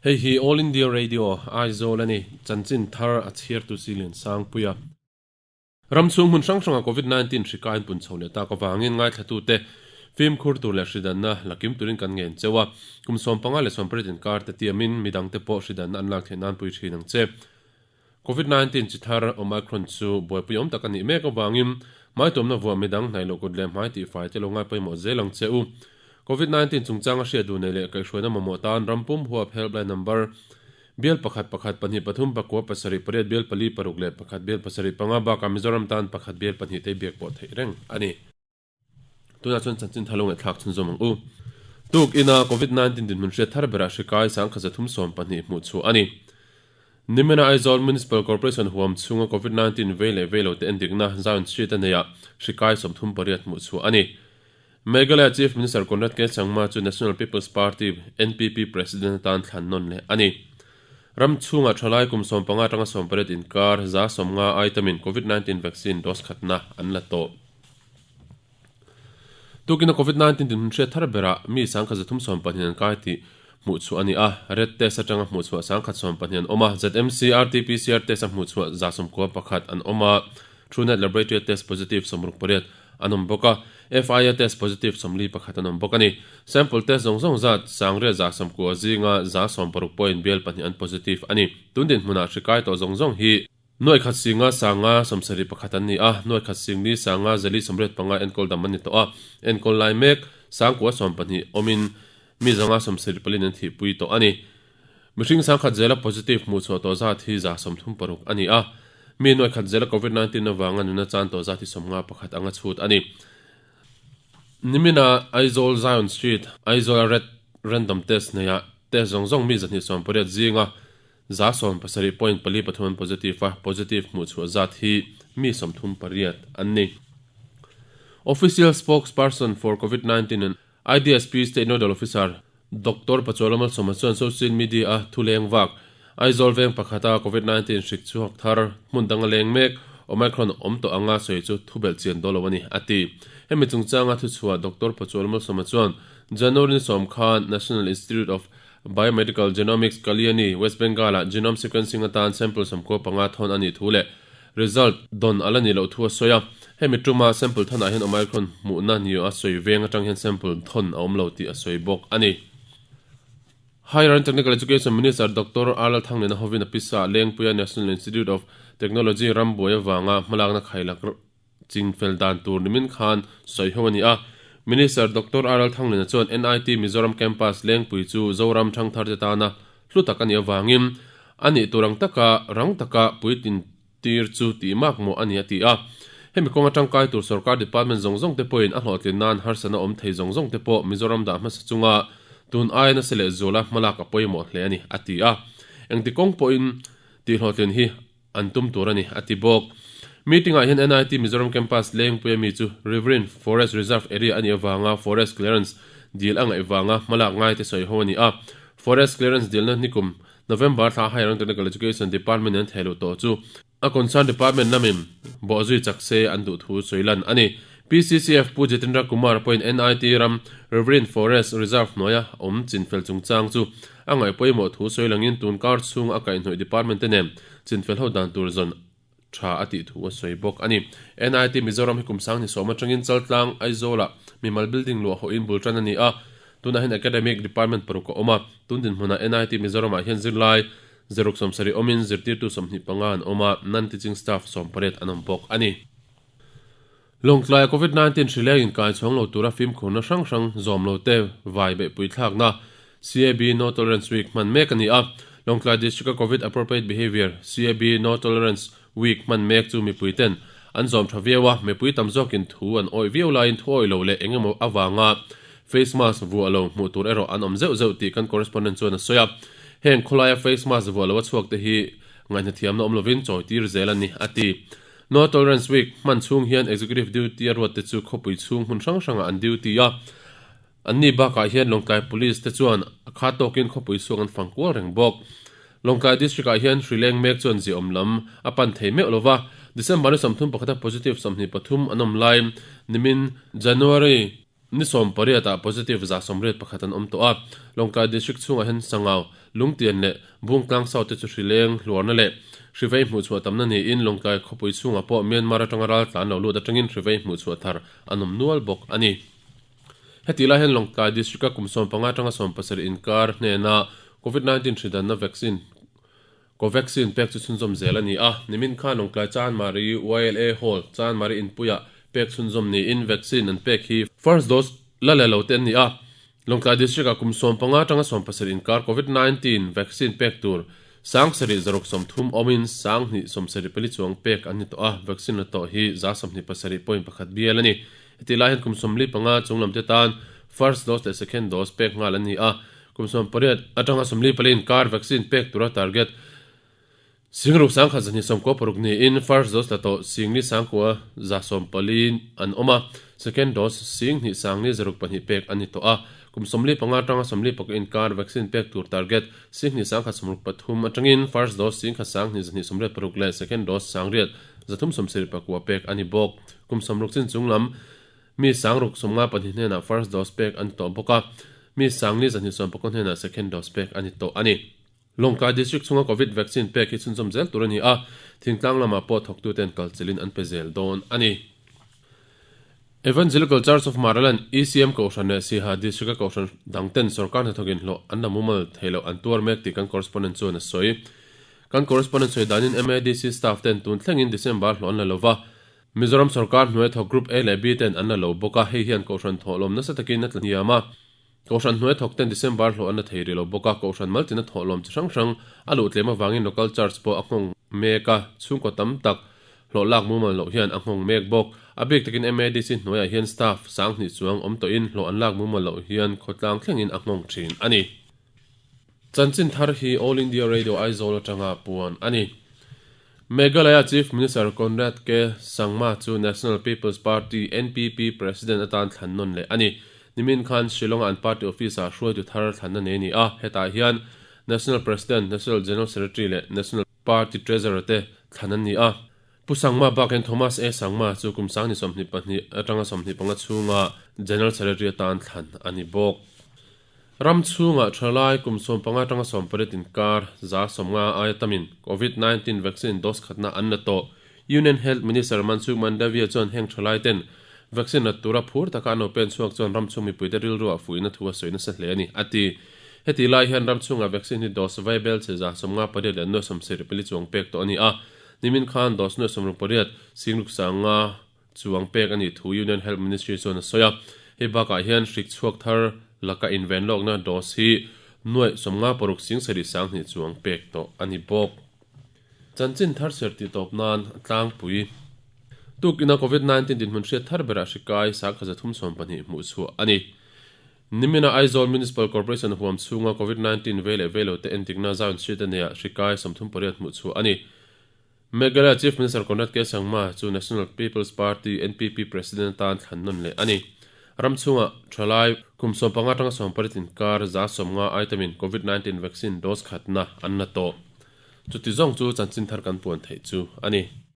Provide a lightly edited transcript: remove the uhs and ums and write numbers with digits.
Hei hi All India Radio, Aizawl a ni. Chanchin thar a chhiartu Silian Sangpuia. Ram chhung hmun hrang hranga Covid 19 hri kain pun chho leh tak avangin ngaithlatute fimkhur tur leh hridanna la kim turin kan ngen cheu a. Kum 15 leh 18 inkar te tiamin midangte pawh hridanna an lak theih nan pui thin ang che. Covid 19 chi thar Omicron chu buaipui awm tak a nih mek avangin hmaituamna vuah midang hnaih loh kut leh hmai tihfai te lo ngai pawimawh zel ang che u. Covid 19 chungchanga hriat duh nei leh kaihhruaina mamawh tan ram pum huap helpline number Bial pakhat pakhat pahnih pathum pakua pasarih pariat bial pali paruk leh pakhat bial pasarih panga bakah Mizoram tan pakhat bial pahnih te biak pawh theih reng a ni. Tunah chuan chanchin thar lo ngaihthlak chhunzawm ang u. Tuk ina Covid 19 dinhmun hriat thar berah hri kai sangkhat zathum sawm pahnih hmuh chhuah a ni. Nimina Aizawl Municipal Corporation huam chhunga Covid 19 vei leh vei lo te endikna Zion Street a neiah hri kai sawmthum pariat hmuh chhuah a ni. Meghalaya Chief Minister Conrad K. Sangma chu National People's Party, NPP, President atan thlan nawn leh a ni. Ram chhungah thalai kum 15 atanga 18 inkar 50 aitamin Covid 19 vaccine dose khatna an la tawh. Tukina Covid 19 dinhmun hriat thar berah mi 332 an kai tih hmuh chhuah a ni a, red test atanga hmuh chhuah 112 an awm a, ZMC RT-PCR test a hmuh chhuah 91 an awm a, Truenat Laboratory test positive 68 an awm bawk a, FIA test positive 41 an awm bawk a ni. Sample test zawng zawng zat sangriat 90 zinga 16 point bial pahnih an positive a ni. Tun dinhmunah hri kai tawh zawng zawng hi nuai khat singa sanga 71 an ni a, nuai khat singli sanga zali 85 enkawl dam an ni tawh a, enkawl lai mek sangkua 12 awmin mi zanga 74 an thihpui tawh a ni. Mihring sangkhat zela positive hmuh chhuah tawh zat hi 36 a ni a, mi nuai khat zela Covid 19 avanga nuna chan tawh zat hi 51 anga chhut a ni. Nimina Aizawl Zion Street, Aizawla red random test neiah test zawng zawng mi 280 zinga 17.43 an positive a, positive hmuh chhuah zat hi mi 38 an ni. Official spokesperson for Covid 19 and IDSP State Nodal Officer Doctor Pachuala Malsawma chuan social media a thu leng vak Aizawl veng pakhata Covid 19 hrik chhuak thar hmun danga leng mek Omicron awm tawh anga sawi chu thu belh chian dawn lo a ni, a ti. Hemi chungchanga thu chhuah Doctor Pachuala Malsawma chuan January ni sawm khan National Institute of Biomedical Genomics Kalyani, West Bengal-ah genome sequencing atan sample 95 thawn a nih thu leh result dawn a la nih loh thu a sawi a. Hemi tuma sample thawnah hian Omicron hmuhna ni a sawi veng atang hian sample thawn a awm lo tih a sawi bawk a ni. Higher and Technical Education Minister Doctor R Lalthangliana hovin a pisa Lengpuia National Institute of Technology ram buai avanga hmalakna khailak chingfel dan tur nimin khan sawi ho a ni a. Minister Doctor R Lalthangliana chuan NIT Mizoram Campus Lengpui chu Zoram thangthar te tana hlu tak a nih avangin a nih tur ang taka rang taka puitlin tir chu tih mak mawh a ni a ti a. Hemi kawnga tangkai tur sorkar department zawng zawng te pawhin a hlawhtlin nan harsatna awm thei zawng zawng te pawh Mizoram dah hmasa chunga tun aia nasa leh zuala hmalak a pawimawh hle a ni a ti a. Engti kawng pawhin tih hlawhtlin hi an tum tur a ni a ti bawk. Meeting ah hian NIT Mizoram Campus Lengpui ami chu Riverine Forest Reserve Area a nih avanga Forest Clearance dil a ngaih vanga hmalak ngai te sawi ho a ni a. Forest Clearance dilna nikum November thla Higher and Technical Education Department in an thehluh tawh chu a concern department lamin bawhzui chak se an duh thu sawi lan a ni. PCCF Pu Jitendra Kumar pawhin NIT ram Riverine Forest Reserve hnuaia awm chinfel chungchang chu a ngaih pawimawh thu sawi langin tun kar chhung a kaihhnawih department te nen chinfel ho dan tur zawn tha a tih thu a sawi bawk a ni. NIT Mizoram hi kum sang ni sawm atangin Chaltlang, Aizawlah mimal building luah hawhin bul tan a ni a, tunah hian Academic Department paruk a awm a, tun dinhmunah NIT Mizoramah hian zirlai ziruk 70 awmin zirtirtu 25 an awm a, non-teaching staff 18 an awm bawk a ni. Lawngtlaia Covid 19 hri leng inkai chhuang lo tura fimkhurna hrang hrang zawm lo te vai beihpui thlakna CAB No Tolerance Week hman mek a ni a. Lawngtlai District-a Covid Appropriate Behaviour, CAB No Tolerance Week hman mek chu mipui ten an zawm tha viau a, mipui tam zawkin thu an awih viau laiin thu awih lo leh eng emaw avanga face mask vuah lo hmuh tur erawh an awm zeuh zeuh tih kan correspondent chuan a sawi a. Heng khawlaia face mask vuah lo a chhuak te hi ngaihhnathiamna awm lovin chawi tir zel a ni, a ti. No Tolerance Week hman chhung hian Executive Duty a ruat te chu khawpui chhung hmun hrang hrangah an duty a, an ni bakah hian Lawngtlai Police te chuan a kha tawkin khawpui chhung an fang kual reng bawk. Lawngtlai District ah hian hri leng mek chuan ziaawm lam a pan thei meuh lova, December ni 31 a positive 23 an awm lai nimin January. Ni 18 ah positive 181 an awm tawh a. Lawngtlai District chhungah hian Sangau, Lungtian leh Bungtlang South te chu hri leng hluarna leh hri vei hmuhchhuah tamna niin Lawngtlai khawpui chhungah pawh Myanmar atanga ral tlan lo lut atangin hri vei hmuhchhuah thar an awm nual bawk a ni. Heti lai hian Lawngtlai District-a kum 15 atanga 17 inkar hnena Covid-19 hri danna vaccine Covaxin pek chu chhunzawm zel a ni a, nimin khan Lawngtlai Chanmari YLA Hall, Chanmari inpuiah pek chhunzawm niin vaccine an pek hi first dose la leh lo te an ni a. Lawngtlai District-ah kum 15 atanga 17 inkar Covid 19 vaccine pek tur 7630 awmin 2,074 chuang pek an ni tawh a, vaccine la tawh hi 27.1 bial a ni. Hetih lai hian kum 45 chunglam te tan first dose leh second dose pek nghal an ni a, Kum 18 atanga 44 inkar vaccine pek tura target Singruk sangkhat 296 niin first dose la tawh Singli sangkua 114 an awm a, second dose Sing hnih sangli zaruk pahnih pek a ni tawh a. Kum 45 atanga 40 inkar vaccine pek tur target Sing hnih sangkhat 63 atangin first dose Sing khat sang hnih 286 leh second dose sangriat 379 pek a ni bawk. Kum 60 chin chunglam Mi sangruk 52 hnenah first dose pek a ni tawh bawk a, mi sangli 219 hnenah second dose pek a ni tawh a ni. Lawngtlai District chhunga Covid vaccine pek hi chhunzawm zel tur a ni a, thingtlang lamah pawh thawktuten kalchilhin an pe zel dawn a ni. Evangelical Church of Maraland, ECM, Kohhran leh Siaha District-a Kohhran dangten sorkar hnathawkin hlawh an la mumal thei loh an tuar mek tih kan correspondent chuan a sawi. Kan correspondent sawi danin MADC staff ten tun thlengin December hlawh an la lova, Mizoram sorkar hnuai thawk Group A leh B ten an la lo bawk a, hei hian Kohhran thawhlawm nasa takin a tla hniam a. Kohhran hnuai thawk ten December hlawh an la thei rih lo bawk a, Kohhran maltina thawhlawm chi hrang hrang a luh tlem avangin Local Church pawh a nghawng mek a, chhungkaw tam tak hlawh lak mumal loh hian a nghawng mek bawk. A bik takin MADC hnuaiah hian staff 2000 chuang awm tawhin hlawh an lak mumal loh hian khawtlang thlengin a nghawng thin a ni. Chanchin thar hi All India Radio Aizawl atanga puan a ni. Meghalaya Chief Minister Conrad K. Sangma chu National People's Party, NPP, President atan thlan nawn leh a ni. Nimin khan Shillong-a an party office-ah hruaitu thar thlanna nei a ni a, hetah hian National President, National General Secretary leh National Party Treasurer te thlan an ni a. Pu Sangma bakin Thomas A. Sangma chu kum 2022 atanga 25 chhunga General Secretary atan thlan a ni bawk. Ram chhungah thalai kum 15 atanga 18 inkar 150 aia tamin Covid 19 vaccine dose khatna an la tawh. Union Health Minister Mansukh Mandaviya chuan heng thalai ten vaccine la tura phur taka an lo pen chhuak chuan ram chhung mipuite rilruah fuihna thu a sawi nasa hle a ni, a ti. Heti lai hian ram chhungah vaccine hi dose vaibel che 58 leh 74 chuang pek tawh a ni a. Nimin khan dose 68 singruk sanga Chuang pek a nih thu Union Health Ministry chuan a sawi a. Hei bakah hian hrik chhuak thar laka inven lawkna dose hi nuaih 56 sing sarih 2000 chuang pek tawh a ni bawk. Chanchin thar ser tih tawp nan tlangpui tukina Covid 19 dinhmun hriat thar berah hri kai 1320 hmuh chhuah a ni. Nimina Aizawl Municipal Corporation huam chhunga Covid 19 vei leh vei lote entikna Zion Street a neiah hri kai 38 hmuh chhuah a ni. Meghalaya Chief Minister Conrad K. Sangma chu National People's Party, NPP, President atan thlan nawn leh a ni. Ram chhungah thalai kum 15 atanga 18 inkar 150 aitamin Covid 19 vaccine dose khatna an la tawh. Chuti zawng chu chanchin thar kan puan theih chu a ni.